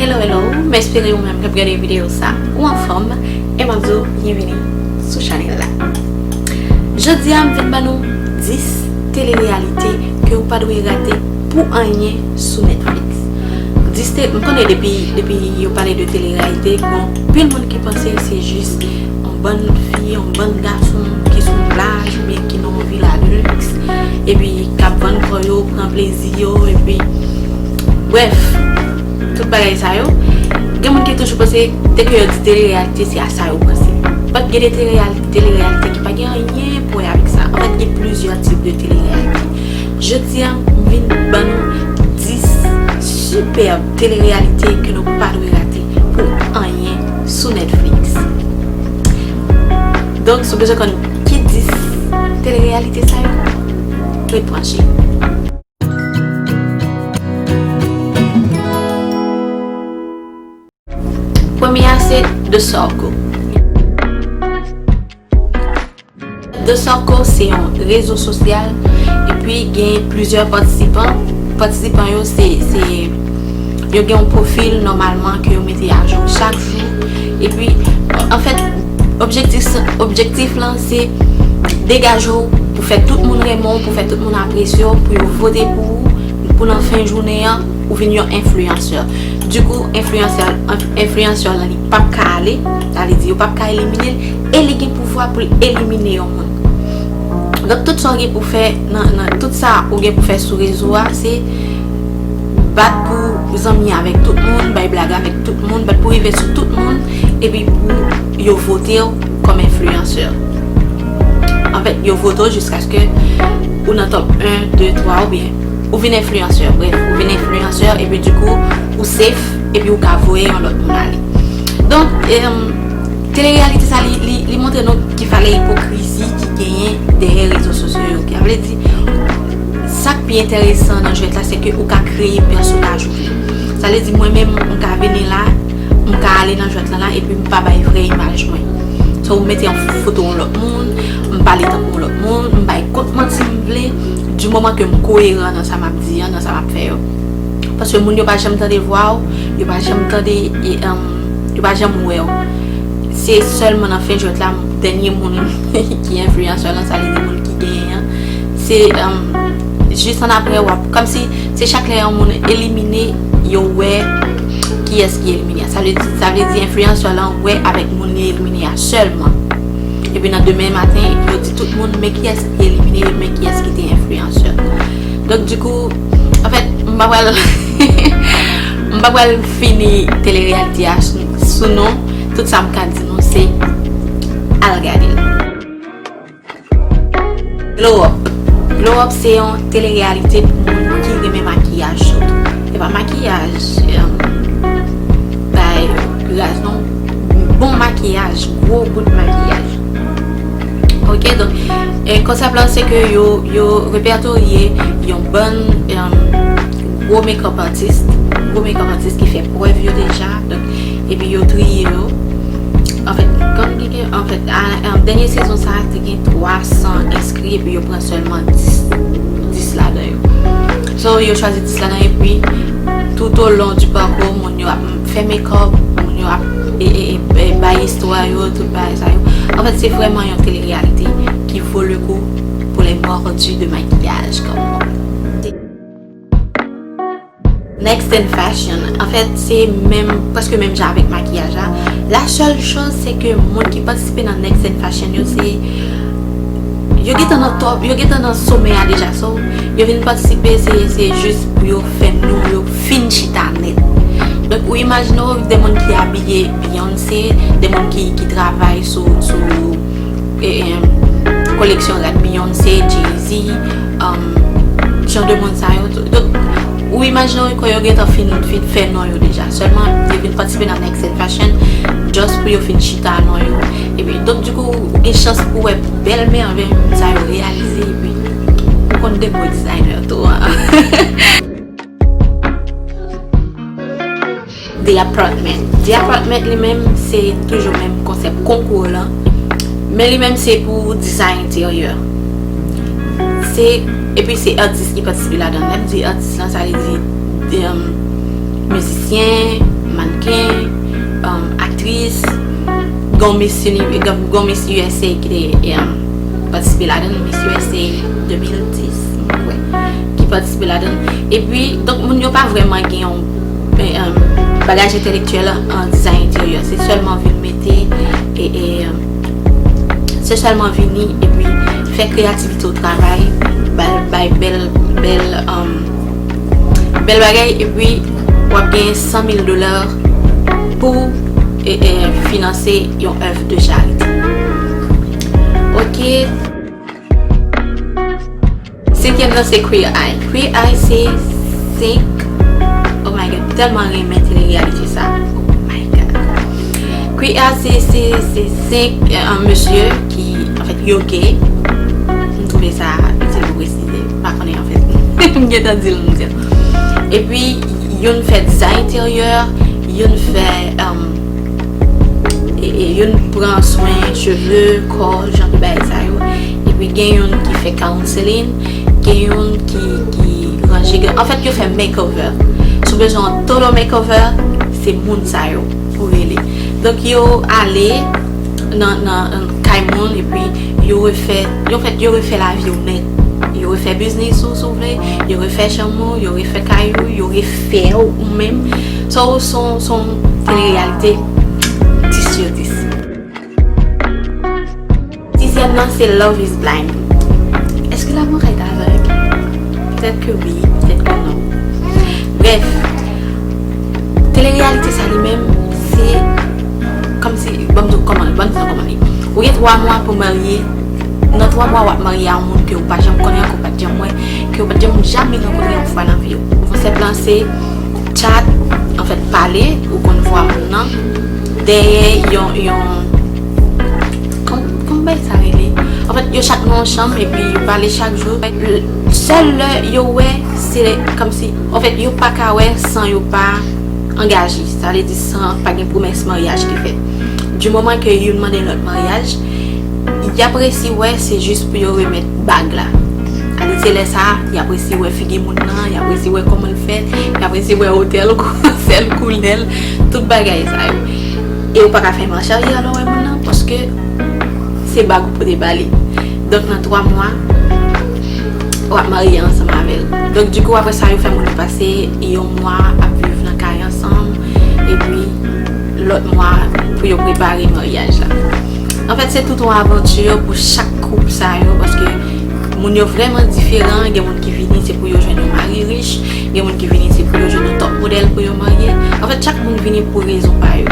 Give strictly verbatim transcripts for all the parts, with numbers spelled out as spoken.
Hello, hello, m espere ou menm k ap gade videyo sa, ou anfòm, e m ap di w byenvini sou chanèl la. Jodi a, m vin ban nou dis telereyalite ke w pa dwe rate pou anyen sou Netflix. Dis te, m konnen depi, depi yo pale de telereyalite, gon anpil moun ki panse se jis yon bann fi, yon bann gason ki sou yon plaj oubyen ki nan yon vila de luxe, epi k ap vann kò yo, pran plezi yo, epi, brèf, tout bagay sa yo. Gen moun ki toujou panse, dèke yo di telereyalite, se a sa yo panse. But gen de telereyal-, telereyalite ki pa gen anyen pou wè avèk sa. Anfèt, gen plizyè tip de telereyalite. Jodi a, m vin ban nou dis sipèb telereyalite ke nou pa dwe rate pou anyen sou Netflix. Donk, si w bezwen konn ki dis telereyalite sa yo, ret branche. Premye a se The Circle. The Circle se yon rezo sosyal, epi gen plizyè patisipan. Patisipan yo se, se, yo gen yon pwofil nòmalman ke yo mete ajou chak jou. Epi, anfèt, objektif, objektif lan se degaje w pou fè tout moun renmen w, pou fè tout moun apresye w, pou yo vote pou ou, pou nan fen jounen an, ou vin yon enfliyansè. Dikou, enfliyansè, enf-, enfliyansè lan, li p ap ka ale, sa vle di, yo p ap ka elimine l, e li gen pouvwa pou l elimine yon moun. Donk, tout sa w gen pou fè nan, nan, tout sa ou gen pou fè sou rezo a, se bat pou zanmi avèk tout moun, bay blag avèk tout moun, bat pou rive sou tout moun, epi pou yo vote w kòm enfliyansè. Anfèt, yo vote w jiskaske ou nan top en, de, twa, oubyen ou vin enfliyansè. Brèf, ou vin enfliyansè, epi dikou, ou safe, epi ou ka voye yon lòt moun ale. Donk, em, telereyalite sa, li, li, li montre nou ki valè ipokrizi ki genyen dèyè rezo sosyo yo. Sa vle di, sa k pi enteresan nan jwèt la, se ke ou ka kreye pèsonaj ou vle. Sa vle di, mwen menm, m ka vini la, m ka ale nan jwèt lan la, epi m pa bay vrè imaj mwen. So, m mete yon foto yon lòt moun, m pale tankou yon lòt moun, m bay kont manti m vle, di moman ke m koyeran nan sa m ap di an, nan sa m ap fè yo. Paske moun yo pa janm tande vwa w, yo pa janm tande, e, em, yo pa janm wè w. Se sèlman nan fen jwèt la, dènye moun ki enfliyansè lan, sa vle di moun ki genyen an, se, em, jis annapre w ap, kòmsi se chak lè yon moun elimine, yo wè kiyès ki elimine a. Sa vle di, sa vle di enfliyansè lan wè avèk moun li elimine a sèlman. Epi nan demen maten, yo di tout moun, men kiyès ki elimine, men kiyès ki te enfliyansè. Donk, dikou, anfèt, m pa pral, m pa pral fini telereyalite a sou, sou non. Tout sa m ka di nou, se al gade l. Glow Up. Glow Up se yon telereyalite pou moun ki renmen makiyaj sitou. Se pa makiyaj, em, bay raz non, bon makiyaj, gwo bout makiyaj. Ok, donk, e, konsèp lan se ke yo, yo repètorye yon bann, em, gwo makeup artist, gwo makeup artist ki fè prèv yo deja, donk, epi yo triye yo. Anfèt, kòm gen, gen, anfèt, a, a, dènye sezon sa a, te gen twa san enskri, epi yo pran sèlman dis, dis ladan yo. So, yo chwazi dis ladan, epi tout au long du parcours, moun yo ap fè makeup, moun yo ap, e, e, e, e, bay istwa yo, tout bagay sa yo. Anfèt, se vrèman yon telereyalite ki vo le kou pour les mordus de maquillage, comme on dit. Next in Fashion. Anfèt, se menm, prèske menm jan avèk makiyaj la. La sèl choz, se ke moun ki patisipe nan Next in Fashion yo, se, yo gentan nan top, yo gentan nan somè a deja. So, yo vin patisipe, se, se jis pou yo fè nou, yo fin chita nèt. Donk, ou imajine w de moun ki abiye Beyoncé, de moun ki, ki travay sou, sou, e, e, koleksyon rad Beyoncé, Jay-Z, um, jan de moun sa yo. Donk, ou imajine w ke yo gentan fin, fin fè non yo deja. Sèlman, yo vin patisipe nan Next in Fashion, just pou yo fin chita non yo. Epi, donk, dikou, ou gen chans pou wè bèl mèvèy moun sa yo reyalize, epi ou konn de gwo designer tou, an. The Apartment. The Apartment li menm, se toujou menm konsèp konkou lan, men li menm se pou dizay enteryè. Se, epi se atis ki patisipe ladan. Lè m di atis lan, sa vle di, um, mizisyen, Gon Miss Uni- gon Miss U S A ki te, um, patisipe ladan l, Miss U S A de mil dis, m kwè, ki patisipe ladan l. Epi, donk, moun yo pa vrèman gen yon, um, bagaj entelektyèl an dizay enteryè. Se sèlman vin mete, e, e, um, se sèlman vini epi fè kreyativite w travay, bay, bay bèl, bèl, um, bèl bagay, epi w ap genyen san mil dola pou, e, e, finanse yon èv de charite. Ok. Senkyèm nan se Queer Eye. Queer Eye se senk. Oh my God, m tèlman renmen tele reyalite sa. Oh my God. Queer Eye se, se, se senk, e, an mesye ki, anfèt, yo gay. M twouve sa itil pou presize. M pa konnen, anfèt. M gentan di l, m di l. Epi, youn fè dizay enteryè, youn fè, um, e, e, youn pran swen cheve, kò, jan de bagay sa yo. Epi, gen youn ki fè counseling, gen youn ki, ki ranje grenn. Anfèt, yo fè makeover. Si w bezwen yon total makeover, se moun sa yo pou rele. Donk, yo ale nan, nan, nan kay moun, epi yo refè, yo fèt, yo refè lavi w nèt. Yo refè biznis ou, si w vle, yo refè chanm ou, yo refè kay ou, yo refè w ou menm. So, se yon, se yon tele reyalite dis sou dis. Sizyèm nan, se Love is Blind. Est-ce que l'amour est aveugle? Peut-être que oui, peut-être que non. Bref, tele reyalite sa li menm, se kòmsi, ban m di w kòman, ban m di w kòman li. Ou gen twa mwa pou marye. Nan twa mwa, w ap marye a yon moun ke ou pa janm konnen, ke ou pa t janm wè, ke ou pa t janm, janm rankontre yon fwa nan vi w. Konsèp lan se chat, anfèt, pale, ou konn vwa moun nan, dèyè yon, yon, kòm, kòman bagay sa rele? Anfèt, yo chak nan yon chanm, epi yo pale chak jou. Sèl lè yo wè, se kòmsi, anfèt, yo pa ka wè san yo pa angaje. Sa vle di san pa gen pwomès maryaj ki fèt. Di moman ke youn mande lòt maryaj, y ap resi wè se jis pou yo remèt bag la. Sa vle di se lè sa a, y ap resi wè figi moun nan, y ap resi wè kòman l fèt, y ap resi wè otè l, konsèy l, koulè l, tout bagay sa yo. E ou pa ka fè mach aryè lè w wè moun nan, paske se bag ou pote ba li. Donk, nan twa mwa, w ap marye ansanm avè l. Donk, dikou, apre sa, yo fè moun yo pase yon mwa ap viv nan kay ansanm, epi lòt mwa pou yo prepare maryaj la. Anfèt, se tout yon avanti pou chak koup sa yo, paske moun yo vrèman diferan. Gen moun ki vini, se pou yo jwenn yon mari rich, gen moun ki vini, se pou yo jwenn yon top modèl pou yo marye. Anfèt, chak moun vini pou rezon pa yo.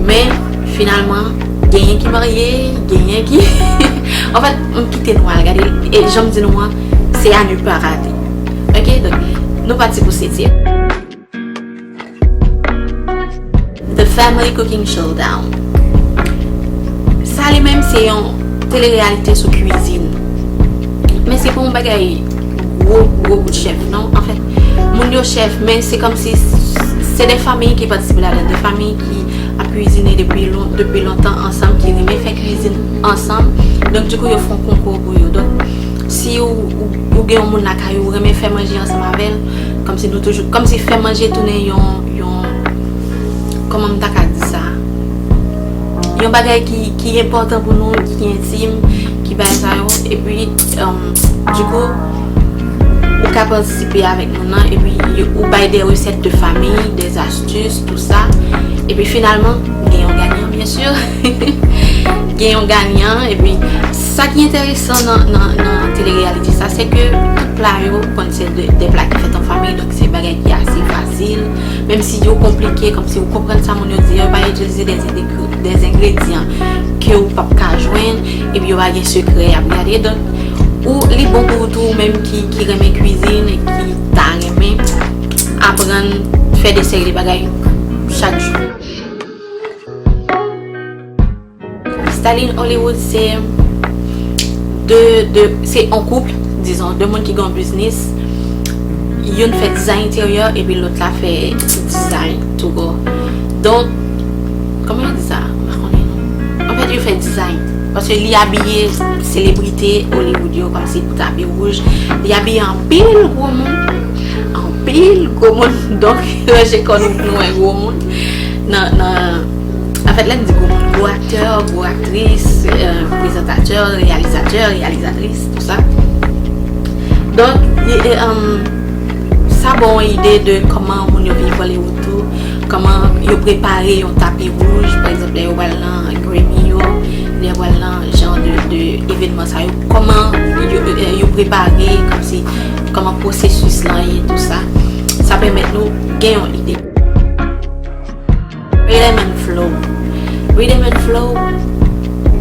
Men, finalman, genyen ki marye, genyen ki anfèt, m kite nou al gade l. E jan m di nou an, se à ne pas rater. Ok, donk, nou pati pou setyèm. The Family Cooking Showdown. Sa li menm se yon tele reyalite sou kwizin. Men se pa yon bagay gwo, gwo bout chèf, non. Anfèt, moun yo chèf, men se kòmsi se de fanmi ki patisipe ladan, de fanmi ki ap kwizine depi lon-, depi lontan ansanm, ki renmen fè kwizin ansanm. Donk, dikou, yo fè yon konkou pou yo. Donk, si ou, ou, ou gen yon moun lakay ou, ou renmen fè manje ansanm avè l, kòmsi nou toujou, kòmsi fè manje tounen yon, yon, kòman m ta ka di sa? Yon bagay ki, ki enpòtan pou nou, ki entim, ki bagay sa yo. Epi, um, dikou, ou ka patisipe avèk moun nan, epi yo, ou bay de resèt de fanmi, de astis, tou sa. Epi finalman, gen yon ganyan, byen si. Gen yon ganyan, epi sa ki enteresan nan, nan, nan tele reyalite sa, se ke tout pla yo konn se de, de pla ki fèt an fanmi, donk se bagay ki ase fasil. Menm si yo konplike, kòmsi ou konprann sa moun yo di, yo pa itilize de, de, de engredyan ke ou p ap ka jwenn, epi yo pa gen sekrè y ap gade. Donk, ou, li bon pou ou tou, ou menm ki, ki renmen kwizin e ki ta renmen aprann fè de seri de bagay chak jou. Style in Hollywood se de, de, se yon koup, dizon, de moun ki gen yon biznis. Youn fè dizay enteryè epi lòt la fè dizay tou kò. Donk, kòman yo di sa? M pa konnen non. Anfèt, yo fè dizay. Paske li abiye selebrite Hollywood yo kòmsi pou tapi wouj. Li abiye anpil gwo moun. Anpil gwo moun. Donk, ranje kò nou pou nou wè gwo moun nan, nan, Anfèt, lè m di gwo moun, gwo aktè, gwo aktris, euh, prezantatè, reyalizatè, reyalizatris, tou sa. Donk, e, e, um, sa ba w yon ide de kòman moun yo viv Hollywood tou, kòman yo prepare yon tapi wouj, pa egzanp, lè yo pral nan Grammy yo, lè yo pral nan jan de, de evènman sa yo, kòman yo, yo, yo prepare, kòmsi, kòman pwosesis lan ye, tou sa. Sa pèmèt nou gen yon ide. Rhythm and Flow. Rhythm and Flow,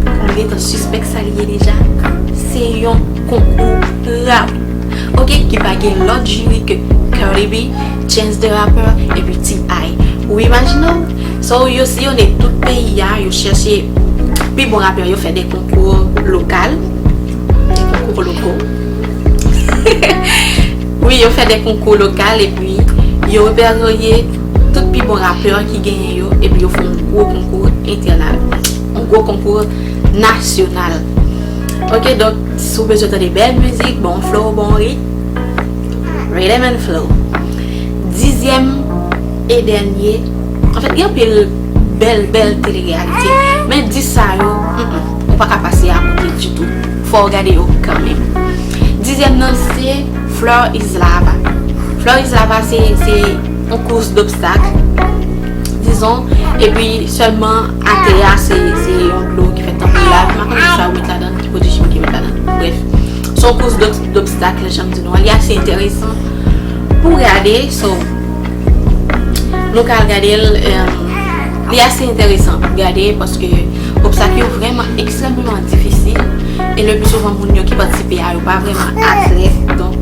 ou gentan sispèk sa li ye deja. Se yon konkou rap. Ok, ki pa gen lòt jiri ke Cardi B, Chance the Rapper, epi T I. Ou imajine w? So, yo siyone tout peyi a, yo chèche pi bon rapè, yo fè de konkou lokal. Konkou loko. Wi, yo fè de konkou lokal, epi yo repertorye tout pi bon rapè ki genyen yo, epi yo fè yon gwo konkou entèna-, yon gwo konkou nasyonal. Ok, donk, si w bezwen tande bèl mizik, bon flow, bon ritm, Rhythm and Flow. Dizyèm e dènye, anfèt, gen anpil bèl, bèl tele-reyalite, men dis sa yo, mm, mm, ou pa ka pase akote ditou. Fò w gade yo kanmenm. Dizyèm nan, se Floor is Lava. Floor is Lava, se, se yon kous dobstak, dizon, epi sèlman atè a, se, se yon dlo ki fèt tankou lav, m pa konnen sa yo met ladan, ki pwodui chimik yo met ladan. Brèf, se yon kous dob-, dobstak, jan m di nou an, li ase enteresan pou gade, so, nou ka al gade l, em, li ase enteresan pou gade, paske obstak yo vrèman ekstrèmeman difisil, e le pli souvan moun yo ki patisipe a yo pa vrèman atlèt, donk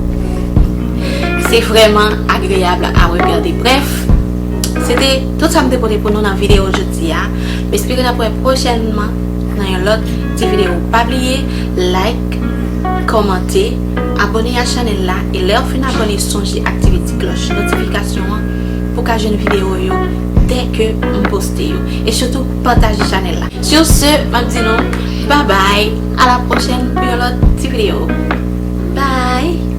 se vrèman agreyab a regade. Brèf, se te tout sa m te pote pou nou nan videyo jodi a. M espere n ap wè pwochènman nan yon lòt ti videyo. Pa bliye like, kòmante, abòne a chanèl la, e lè w fin abòne, sonje aktive ti klòch notifikasyon an pou w ka jwenn videyo yo dè ke m poste yo. E sitou, pataje chanèl la. Sur ce, m ap di nou, bye bye, à la prochaine pou yon lòt ti videyo. Bye!